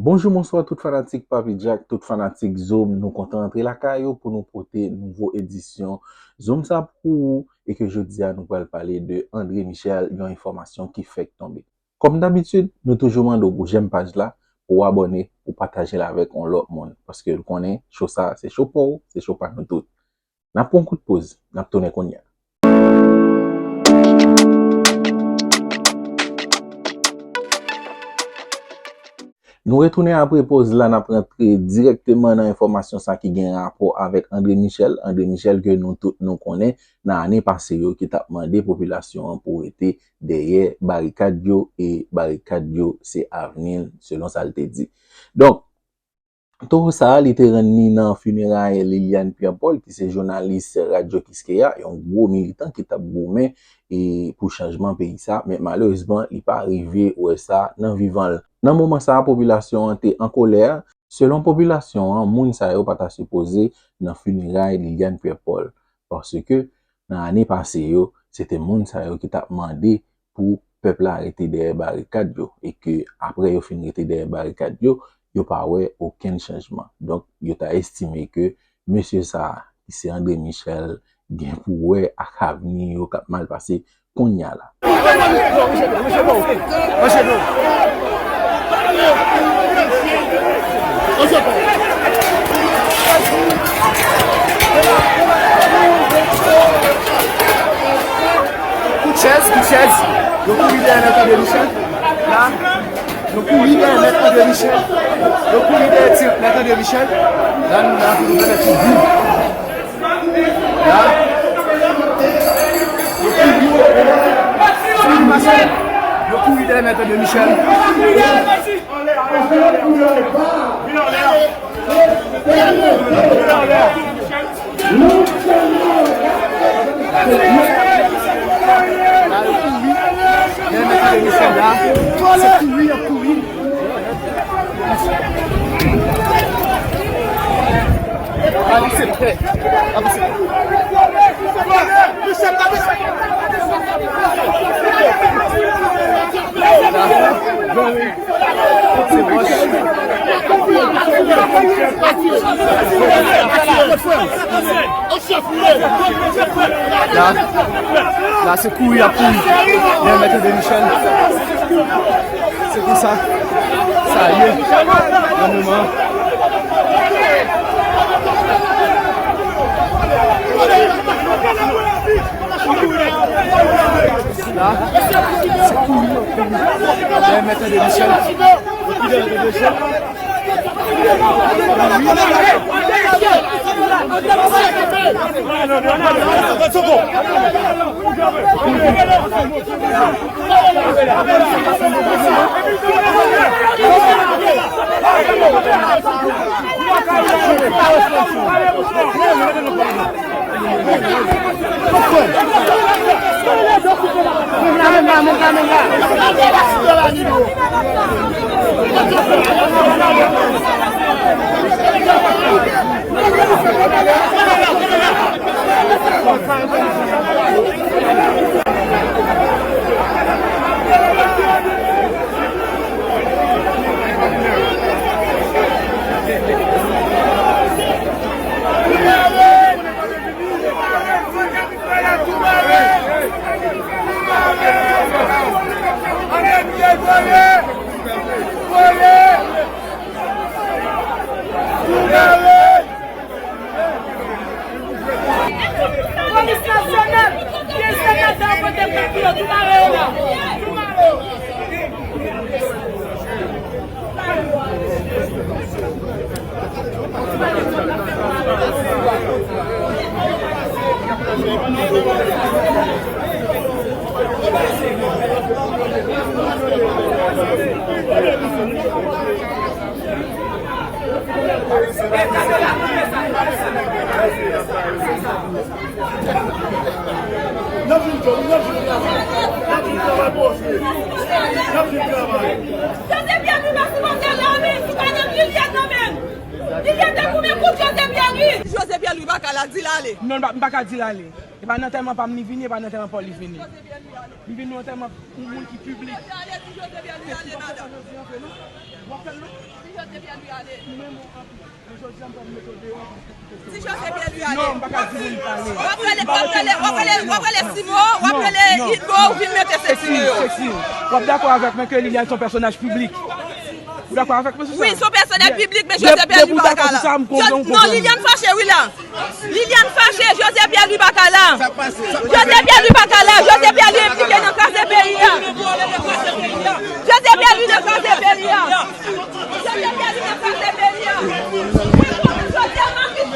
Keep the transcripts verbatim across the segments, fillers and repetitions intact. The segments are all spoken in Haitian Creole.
Bonjou, bonswa tout fanatik Papi Jack, tout fanatik Zoom. Nou kontan antre lakay ou pou nou pote nouvo edisyon Zoom sa pou ou e ke jodi a nou pral pale de André Michel, yon enfòmasyon ki fèk tonbe. Kòm dabitid, nou toujou mande w pou jèm paj la, pou w abòne, pou pataje l avèk yon lòt moun. Paske l konnen, cho sa, se cho pa w, se cho pa nou tout. N ap pran yon kout poz, n ap tounen kounye a. Nou retounen apre poz la, n ap rantre dirèkteman nan enfòmasyon sa ki gen rapò avèk André Michel. André Michel ke nou tout nou konnen nan ane pase yo ki t ap mande popilasyon an pou rete dèyè barikad yo e barikad yo se avni l, selon sa l te di. Donk, towo sa a, li te rann li nan fineray Liliane Pierre Paul, ki se jounalis Radyo Kiskeya, yon gwo militan ki t ap goumen e pou chanjman peyi sa, men malerezman, li pa rive wè sa nan vivan l. Nan moman sa a, popilasyon an te an kolè. Selon popilasyon an, moun sa yo pa ta sipoze nan fineray Liliane Pierre Paul, paske nan ane pase yo, se te moun sa yo ki t ap mande pou pèp la rete dèyè barikad yo, e ke apre yo fin rete dèyè barikad yo, yo pa wè okenn chanjman. Donk, yo ta estime ke mesye sa a, ki se André Michel, gen pou wè ak avni yo k ap mal pase kounye a la. Kout chèz, kout chèz. Yo kouri dèyè Mèt André Michel. La, yo kouri dèyè Mèt André Michel. Yo kouri dèyè ti Mèt André Michel. La, nou la pou nou pèmèt li viv. La, yo kouri. Yo kouri dèyè Mèt André Michel. La, yo kouri. Lè Mèt André Michel la, se kouri, y ap kouri. Avanse, frè. Avanse. La, la se kouri y ap kouri. Lè Mèt André Michel. Se konsa sa ye nan moman. La, se kouri, kouri. Lè Mèt André Michel. Polis nasyonal, pye senatè yo pote pran pou yo, tou mare yo la. Tou mare yo. N ap vin jòb, n ap vin travay. N ap vin travay pou ofri. N ap vin travay. José Pierre Louis pa sipoze la, wi. Sou kanèl Liliane nan men. Liliane te goumen kont José Pierre Louis. José Pierre Louis pa ka la, di l ale. Non, m pa, m pa ka di l ale. E pa nan antèman pa m li vini, e pa nan antèman pa w li vini. Li vin nan antèman yon moun ki piblik. Festival sa jodi an, frè, non? W ap fè l, non? Menm ou anpil. Men jodi an, m pral mete w deyò paske Si José Pierre Louis ale. Non, m pa ka di moun pale. W ap rele, w ap rele, w ap rele, w ap rele Simo, w ap rele Idmo, ou vin mete sesi deyò. Seksi, seksi. W ap dakò avèk mwen ke Liliane se yon pèsonaj piblik. Ou dakò avèk mwen sou sa? Wi, se yon pèsonaj piblik, men José Pierre Louis pa ka la. Non, Liliane fache, wi la. Liliane fache, José Pierre Louis pa ka la. José Pierre Louis pa ka la. José Pierre Louis enplike nan kraze peyi a. José Pierre Louis nan kraze peyi a. José Pierre Louis nan kraze peyi a. Jodi a, Marcus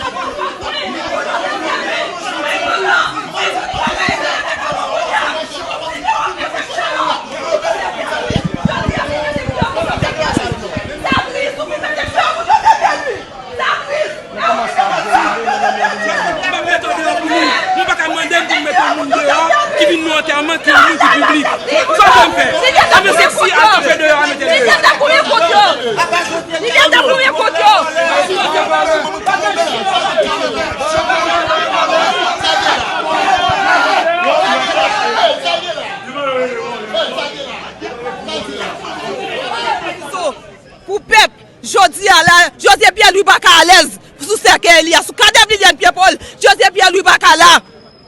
Campan pa kwen. Sa tris, ou fin mete fè pou José Pierre Louis. Sa tris. Ou pa mete w deyò pou li. Ou pa ka mande m pou m mete yon moun deyò ki vin nan antèman ki yon moun ki piblik. Sa w vle m fè? Anben seksi al kanpe deyò a, mete l deyò. Li gentan goumen kont yo. Li gentan goumen kont yo. Pou pèp, jodi a la, José Pierre Louis pa ka alèz sou sèkèy li a, sou kadav Liliane Pierre Paul, José Pierre Louis pa ka la.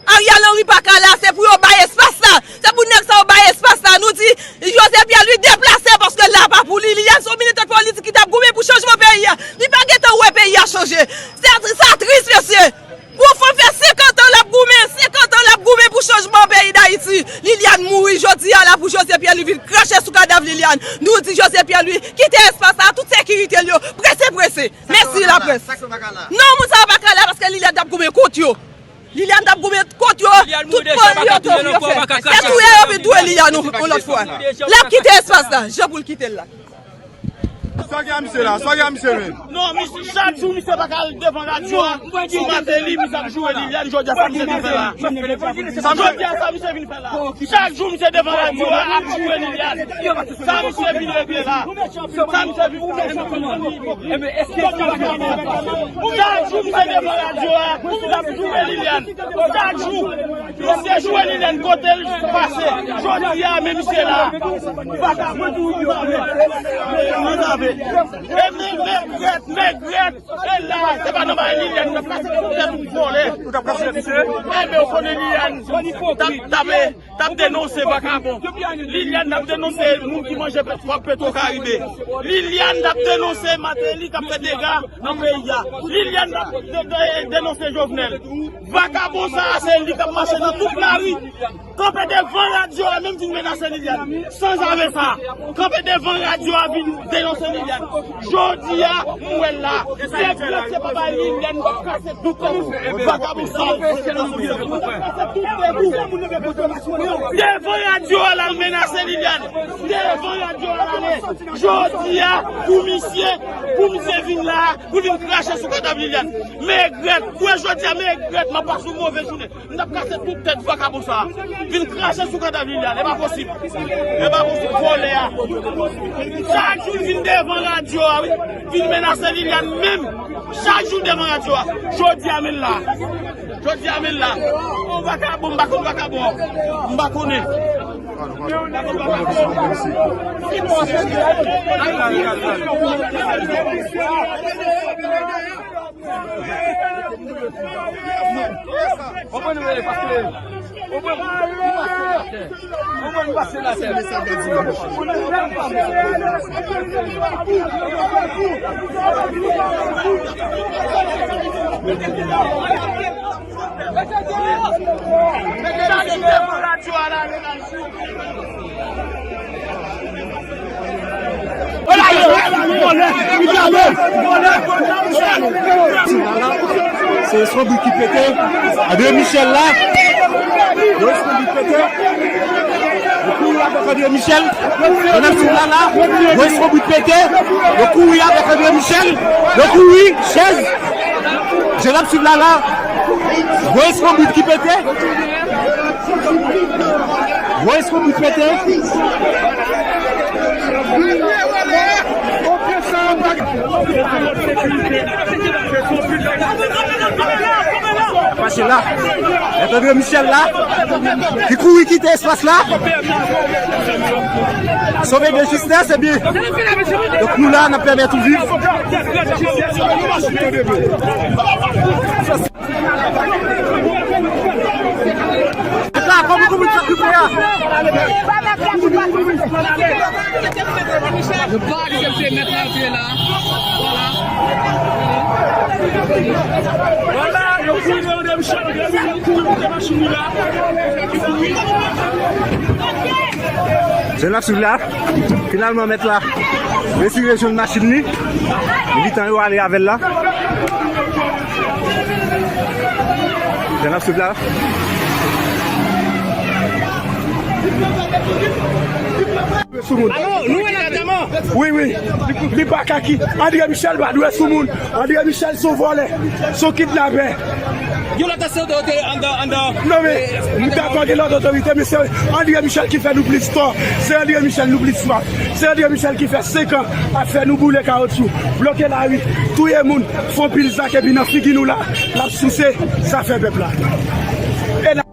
Ariel Henry pa ka la, se pou yo bay espas la. Se pou nèg sa yo bay espas la. Nou di, José Pierre Louis deplase paske la pa pou li. Liliane se yon militant politik ki t ap goumen pou chanjman peyi a. Li pa gentan wè peyi a chanje. Sa, sa tris, mesye. Yon fanm fè senkant an l ap goumen, senkant an l ap goumen pou chanjman peyi Dayiti. Liliane mouri jodi a la pou José Pierre Louis vin krache sou kadav Liliane. Nou di José Pierre Louis, kite espas la, tout sekirite l yo, prese, prese. Mèsi laprès. Non, moun sa yo pa ka la paske Liliane t ap goumen kont yo. Liliane t ap goumen kont yo, tout pòl yo, tout yo fè. Se touye yo vin touye Liliane yon, yon lòt fwa. L ap kite espas la, jan pou l kite l la. Sa gen a misye la, sa gen a misye menm. Non, misye, chak jou misye pa ka al devan radyo a, sou Martelly, misye ap joure Liliane, jodi a sa misye vin fè la. Jodi a sa misye vin fè la. Chak jou misye devan radyo a, ap joure Liliane. Sa misye vin regle la. Sa misye vin fè la. Chak jou misye devan radyo a, l ap joure Liliane. Chak jou, misye joure Liliane kote l pase. Jodi a, men misye la. Vakabon, nou save. E men, megrèt, megrèt, e la, se pa nan bay Liliane, nou t ap kase tout tèt ou vòlè. Ou t ap kase misye? Enben, ou konnen Liliane, t ap tape. T ap denonse vakabon. Liliane t ap denonse moun ki manje kòb Petro Caribe. Liliane t ap denonse Martelly k ap fè dega nan peyi a. Liliane t ap de-, de-, denonse Jovenel. Vakabon sa a, se li k ap mache nan tout lari. Kanpe devan radyo a, menm vin menase Liliane. Sanzave sa. Kanpe devan radyo a, vin denonse Liliane. Jodi a, m wè l la. Se vre, se pa bay Liliane, m ap kase tout tèt ou. Vakabon sal. M ap kase tout tèt ou. Devan radyo a, l al menase Liliane. Devan radyo a, l ale. Jodi a, pou misye, pou misye vin la, pou vin krache sou kadav Liliane. Megrèt, kwè jodi a, megrèt, m ap pase yon move jounen. M t ap kase tout tèt vakabon sa a. Vin krache sou kadav Liliane. E pa posib. E pa posib. Vòlè a. Chak jou l vin devan radyo a, wi. Vin menase Liliane menm. Chak jou devan radyo a. Jodi a, men l la. Jodi a, men l la. Yon vakabon, m pa konn vakabon. M pa konnen. Se eskonbrit ki pete. André Michel la. Yo eskonbrit pete. Yo kouri avèk André Michel. Yo nan sou la la. Yo eskonbrit pete. Yo kouri avèk André Michel. Yo kouri. Chèz. Je l ap swiv la la. Gwo eskonbrit ki pete. Gwo eskonbrit pete. Se la, Mèt André Michel la, ki kouri kite espas la. Sove de jistès, ebyen. Donk nou la, n ap pèmèt ou viv. Mèt la, kòman, kòman sa rive a? Yo pa aksepte mèt la antre la. Vwala. Vwala, yo kouri André Michel, André Michel kouri kote machin li la. Jan n ap swiv la, finalman mèt la resi rejwenn machin li. Militan yo ale avè l la. Jan n ap swiv la. Sou moun. Wi, wi. Li pa ka ki. André Michel pa dwe sou moun. André Michel se yon vòlè. Se yon kidnapè. Gen lòt otorite anndan, anndan. Non, men, m dakò gen lòt otorite, men se André Michel ki fè nou plis tò. Se André Michel nou plis mal. Se André Michel ki fè senk an ap fè nou boule kawotchou, bloke lari, touye moun, fè anpil zak, epi nan figi nou la, l ap souse zafè pèp la. E n ap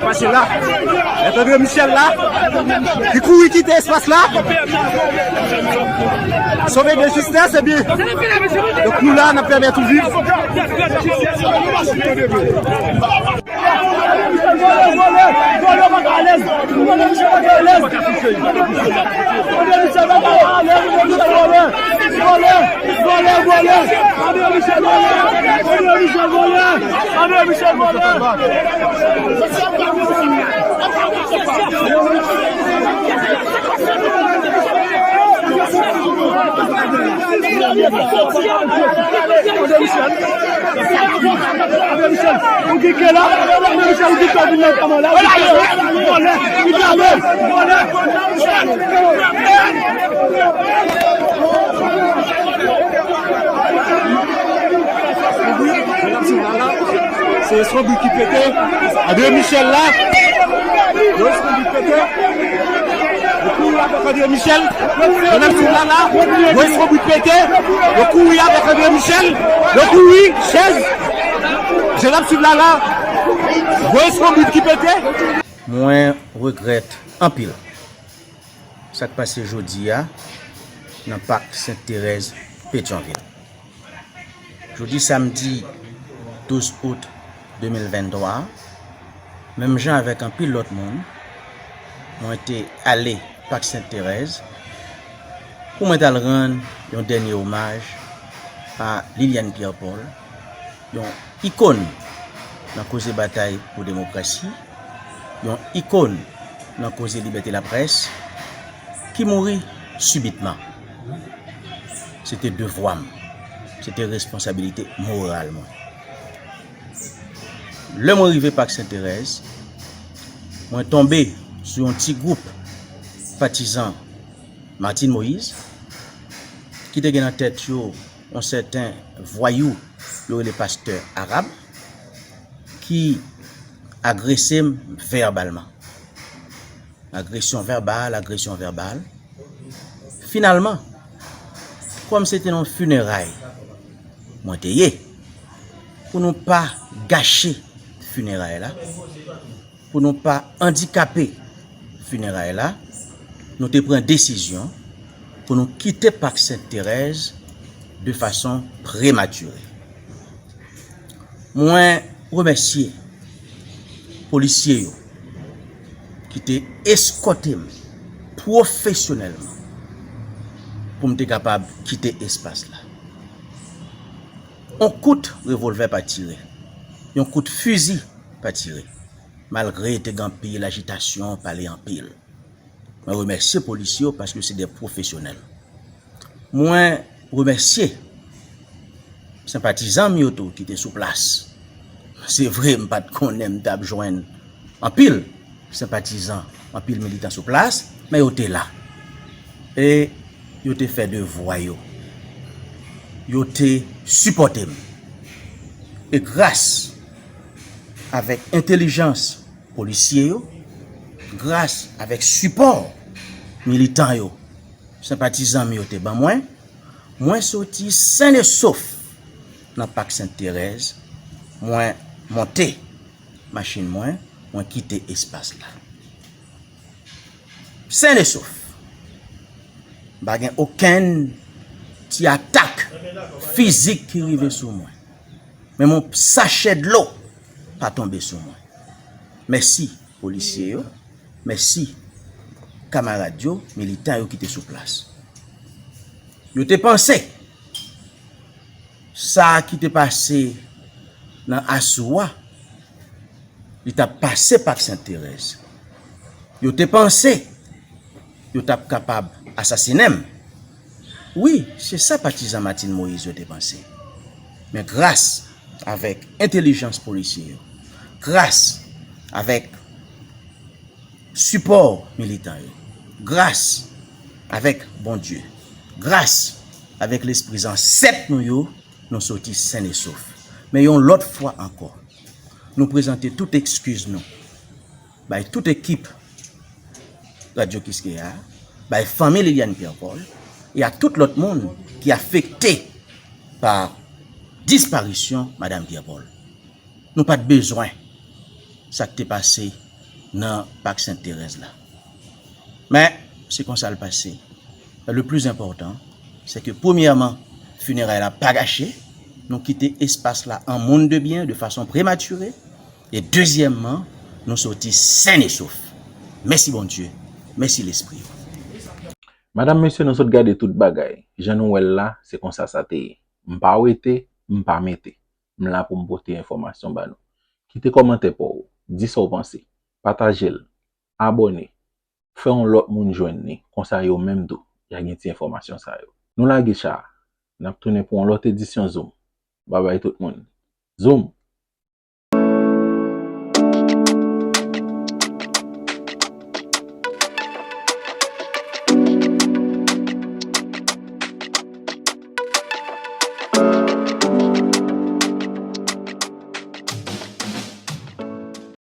Pase la, Mèt André Michel la, ki kouri kite espas la. Sove de jistès, ebyen. Donk nou la, n ap pèmèt ou viv. Se eskonbrit ki pete. André Michel la. Yo eskonbrit pete. Yo kouri avèk André Michel. Yo menm sou la la. Yo eskonbrit pete. Yo kouri avèk André Michel. Yo kouri. Chèz. Je n ap swiv la la. Yo eskonbrit ki pete. Mwen regrèt anpil sa k pase jodi a nan Pak Sent Terèz, Petyonvil. Jodi samdi douz out de mil venntwa a, menm jan avèk anpil lòt moun, mwen te ale Pak Sent Terèz pou mwen t al rann yon dènye omaj a Liliane Pierre Paul, yon ikòn nan koze batay pou demokrasi, yon ikòn nan koze libète laprès, ki mouri sibitman. Se te devwa m, se te responsabilite moral mwen. Lè mwen rive Pak Sent Terèz, mwen tonbe sou yon ti gwoup patizan Martine Moïse, ki te gen nan tèt yo yon sèten vwayou yo rele pastè arab, ki agrese m vèbalman. Agresyon vèbal, agresyon vèbal. Finalman, kòm se te nan fineray mwen te ye, pou nou pa gache fineray la, pou nou pa andikape fineray la, nou te pran desizyon pou nou kite Pak Sent Terèz de fason prematire. Mwen remèsye polisye yo ki te eskòte m pwofesyonèlman pou m te kapab kite espas la. On kout revòlvè pa tire, yon kout fizi pa tire, malgre te gen anpil ajitasyon, pale anpil. Mwen remèsye polisye yo paske se de pwofesyonèl. Mwen remèsye senpatizan m yo tou ki te sou plas. Se vre, m pa t konnen m t ap jwenn anpil senpatizan, anpil militan sou plas, men yo te la. E yo te fè devwa yo. Yo te sipòte m. E gras avèk entèlijans polisye yo, gras avèk sipò militan yo, senpatizan m yo te ban mwen, mwen soti sen e sof nan Pak Sent Terèz, mwen monte machin mwen, mwen kite espas la. Sen e sof. M pa gen okenn ti atak fizik ki rive sou mwen. Menm yon sachè dlo pa tonbe sou mwen. Mèsi polisye yo. Mèsi kamarad yo, militan yo ki te sou plas. Yo te panse sa ki te pase nan Asou a, li t ap pase Pak Sent Terèz. Yo te panse yo t ap kapab asasinen m. Wi, se sa patizan Martine Moïse yo te panse. Men gras avèk entèlijans polisye yo, gras avèk sipò militan yo, gras avèk Bondye, gras avèk lespri zansèt nou yo, nou soti sen e sof. Men yon lòt fwa ankò, nou prezante tout ekskiz nou bay tout ekip Radyo Kiskeya, bay fanmi Liliane Pierre Paul, e ak tout lòt moun ki afekte pa disparisyon Madanm Pierre Paul. Nou pa t bezwen sa k te pase nan Pak Sent Terèz la. Men, se konsa l pase. Le plus important, c'est que, premyèman, fineray la pa gache. Nou kite espas la an moun de byen, de fason prematire. E dezyèmman, nou soti sen e sof. Mèsi Bondye. Mèsi Lespri. Madanm, mesye, nou sot gade tout bagay. Jan nou wè l la, se konsa sa te ye. M pa wete, m pa mete. M la pou m pote enfòmasyon ba nou. Kite kòmantè pa w, di sa w panse, pataje l, abòne, fè yon lòt moun jwenn li, konsa yo menm tou, y a gen ti enfòmasyon sa yo. Nou lage cha a, n ap tounen pou yon lòt edisyon Zoom. Babay tout moun. Zoom!